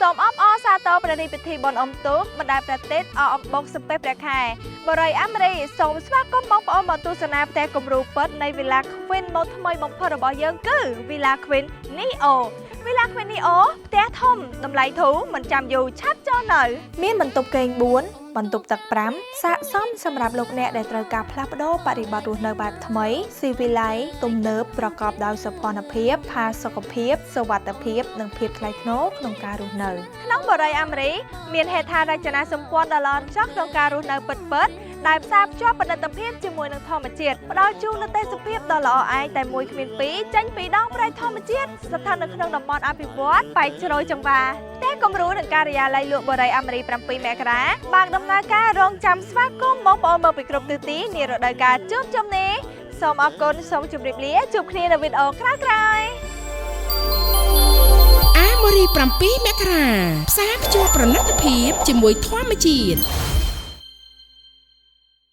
សូមអបអរសាទរព្រះរាជពិធីបុណ្យអុំទូកបណ្ដាប្រទេសអអំបុកសំពះព្រះខែបរិយអាមេរីសូមស្វាគមន៍បងប្អូនមកទស្សនាផ្ទះគំរូពិតនៃវិឡា Queen ម៉ូដថ្មីបំផុតរបស់យើងគឺវិឡា Queen Neo វិឡា Queen Neo ផ្ទះធំតម្លៃធូរមិនចាំយូរឆាប់ចូលនៅមានបន្ទប់គេង4បន្ទប់ទឹក5ស័ក្តិសមសម្រាប់លោកអ្នកដែលត្រូវការផ្លាស់ប្ដូរបរិបទរស់នៅបែបថ្មីស៊ីវិល័យទំនើបប្រកបដោយសោភ័ណភាពផាសុកភាពសុវត្ថិភាពនិងភាពថ្លៃថ្នូរក្នុងការរស់នៅក្នុងបរិយាអាមេរីមានហេដ្ឋារចនាសម្ព័ន្ធដ៏ល្អឥតខ្ចោះក្នុងការរស់នៅពិតៗដែលផ្សារភ្ជាប់ផលិតភាពជាមួយនឹងធម្មជាតិផ្ដល់ជូននូវទេសភាពដ៏ល្អឯកតែមួយគ្មានពីរចេញពីដងព្រៃធម្មជាតិស្ថិតនៅក្នុងតំបន់អភិវឌ្ឍប៉ែកជ្រោយចង្វាផ្ទះគំរូនិងការិយាល័យលក់បរិយអាមេរី7មករាបើកដំណើរការរងចាំស្វាគមន៍បងប្អូនមកពីគ្រប់ទិសទីនារដូវកាលជួបជុំនេះសូមអរគុណសូមជម្រាបលាជួបគ្នានៅវីដេអូក្រោយៗ អាម៉ូរី7មករាផ្សារភ្ជាប់ប្រណិតភាពជាមួយធម្មជាតិ។